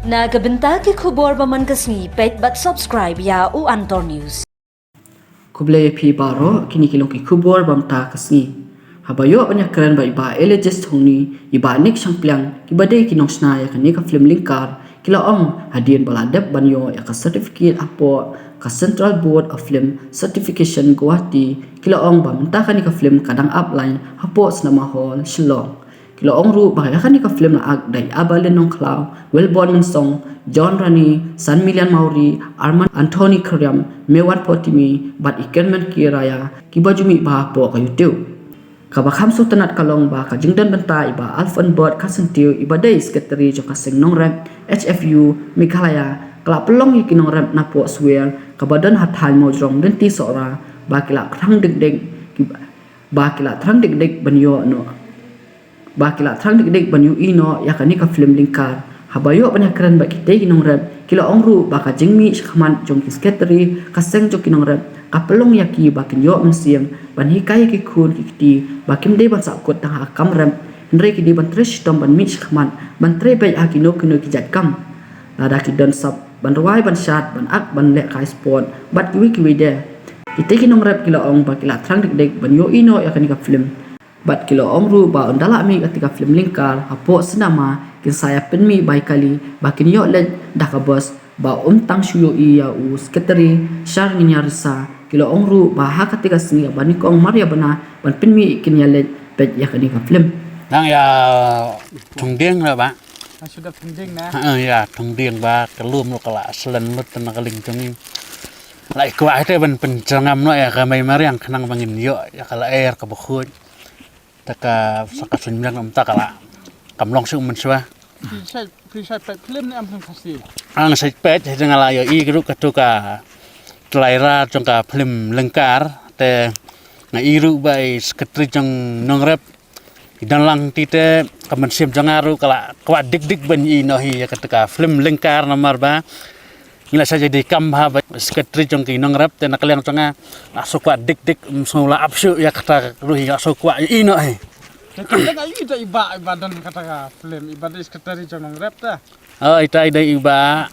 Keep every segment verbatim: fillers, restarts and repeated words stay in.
Na ka bynta ki khubor ba man ka sngi, peit bad subscribe ïa u Antor News. Khublei ïa phi baroh, kine ki long ki khubor ba mynta ka sngi. Haba ïoh ban ïakren bad i Bah Elijah Thongni, i Bah Nick Shangpliang, kiba dei ki nongshna ïa kane ka film Lyngkar, ki la ong hadien ba la dep ban ïoh ïa ka certificate hapoh ka Central Board of Film Certification Guwahati, ki la ong ba mynta kane ka film ka dang ap lai hapoh Cinema Hall Shillong. Ki la ong ruh ba ïa kane ka film la act da i Abalin Nongkhlaw, Wilborn Mynsong, John Rani, Sanmilian Mawrie, Arman Anthony Kharriam, Mewan Potimi, bad i Kerman Kiraya, kiba ju mih bha hapoh ka YouTube. Kaba kham sngewtynnat ka long ba ka jingdon bynta i Bah Alfon Bot Kharsyntiew, iba dei secretary jong ka seng nongrep H F U Meghalaya, ka la pynlong ïa ki nongrep napoh Swer, kaba don ha thaiñ Mawjrong Lynti Sohra, ba ki la thrang dik dik, ki, ba ki la thrang dik dik ban ïoh noh. Ba ki la thrang dik dik ban ïohi noh ïa kane ka film Lyngkar. Haba ïoh ban ïakren bad kitei ki nongrep, ki la ong ruh ba ka jingmih shakhmat jong ki secretary ka seng jong ki nongrep ka pynlong ïa ki ba kin ïoh mynsiem ban hikai ïa ki khun ki kti, ba kim dei ban sahkut tang ha ka kam rep, hynrei ki dei ban trei shitom ban mih shakhmat, ban trei beit ha kino kino ki jait kam. Lada ki don sap ban rwai, ban shad, ban act, ban lehkai sport bad kiwei kiwei de. Kitei ki nongrep ki la ong ba ki la thrang dik dik ban ïohi noh ïa kane ka film. Bad ki la ong ruh ba ynda la mih kata ka film Lyngkar hapoh cinema, kin sa ïa pynmih bai kali ba kin ïoh leit da ka bus, ba ym tang shu ïohi ïa u secretary Sharnginia Risa. Ki la ong ruh ba ha kata ka sngi ba nyngkong mar ïa bna ban pynmih, kin ïa leit peit ïa kane ka film. Nang ïa thung dieng la ba. Nang shu da thung dieng na. Ha, ïa thung dieng ba ka lum ruh ka la slen lut na ka lieng jong ngi. La i kwah te ban pynjrong am noh ïa ka mei mariang khnang ba ngin ïoh ïa ka lyer kaba khuid. Te ka sa ka suiñ mreng um ta ka la kam long shu mynshuwa. Phi shait, phi shait peit film ne em film Khasi? Ang shait peit, hynrei nga la ïohi ruh katu ka trailer jong ka film Lyngkar, te nga i ruh ba i secretary jong nongrep i don lang, te te ka mynsiem jong nga ruh ka la kwah dik dik ban ïohi noh hi ïa katu ka film Lyngkar namar ba ngi la sa ïadei kam bha bad secretary jong ki nongrep, te na ka liang jong nga la shu kwah dik dik, ym sngew la ap shuh ïa kata ruh hi, la shu kwah ïohi noh hi. Te te nga ïohi da i Bah, i Bah don kata ka film, i Bah dei secretary jong nongrep te. Oh, ita i dei i Bah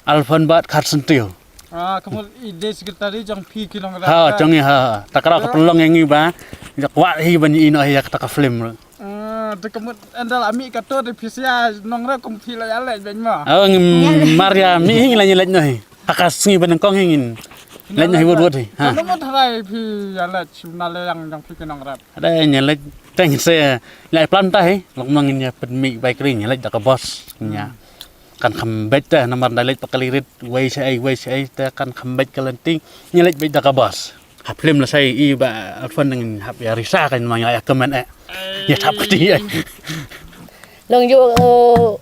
Alfon Bot Kharsyntiew. Ah, ka mut i dei secretary jong phi ki nongrep. Ha, jong ngi, ha. Ta ka la ka pynlong ïa ngi ba ngi kwah hi ban ïohi noh hi ïa kata ka film ruh. Ah, te ka mut ynda la mih kato te phi sa ïa nongrep kum phi la ïa leit beit mo? Oh, ngim mar ïa mih hi, ngi la ïa leit noh hi. Ha ka sngi ba nyngkong hi ngin leit noh hi wut wut hi. Ha. Ka mut hynrei phi ïa leit shu na liang jong phi ki nongrep? Hynrei ngi leit teng se la plan ta hi. Long ma ngin ïa pynmih bai kri, ngi leit da ka bus. Ngi kan kham beit te namar da leit pa kali rit, wei shaei wei shaei te kan kham beit ka lynti, ngi leit beit da ka bus. Ha film la sa i Bah Alfon, ngin hap ïa risa kan ma ïa comment eh. Ïa thap kti eh. Long ïoh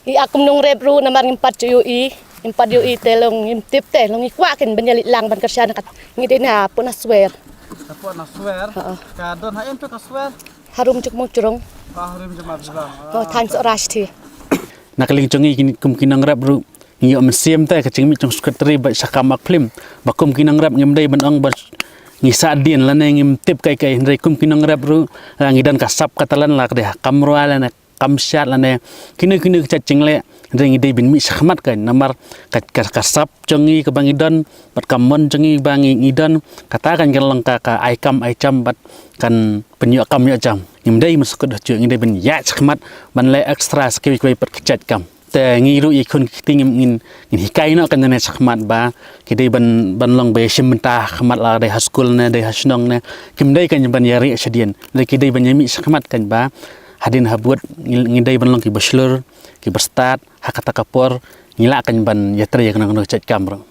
i akum nongrep ruh namar ngim pat ju ïohi, ngim pat ïohi te long ngim tip te long i kwah kin ban ïa leit lang ban kyrshan kat ngi dei na puna Swer. Ka puna Swer. Ka don ha em tu ka Swer? Harum juk mo jrong. Ka harum juk mo jrong. Oh, thanks Rash thi. Na ka liang jong ngi kum ki nongrep ruh ngi ïoh mynsiem te ka jingmih jong secretary ba sha kam ak film. Ba kum ki nongrep ngim dei ban ong ba ngi sah dien lane ngim tip kai kai, hynrei kum ki nongrep ruh la ngi don ka sap ka talan la ka dei ha kam rwai lane kam shad lane kino kino ki jait jingleh, hynrei ngi dei ban mih shakhmat kan namar ka, ka, ka sap jong ngi kaba ngi don bad ka mon jong ngi ba ngi, ngi don, kata kan kan long ka, ka ai kam ai jam bad kan pynïoh kam ïoh jam. Ngim dei ban sahkut ha shuh, ngi dei ban ïaid shakhmat ban leh extra sa kiwei kiwei pat ki jait kam. Te ngi ruh ïa khun ki kti ngin, ngin hikai noh kan ne shakhmat ba ki dei ban, ban long ba ïa shim bynta ha khmat la dei ha skul ne dei ha shnong ne. Kim dei kan ban ïa rieh shadien. Dei ki dei ban ïa mih shakhmat kan ba hadien habud ngi, ngi dei ban long kiba shlur, kiba stad, ha kata ka por ngi lah kan ban ïa trei ïa kano kano ka jait kam ruh.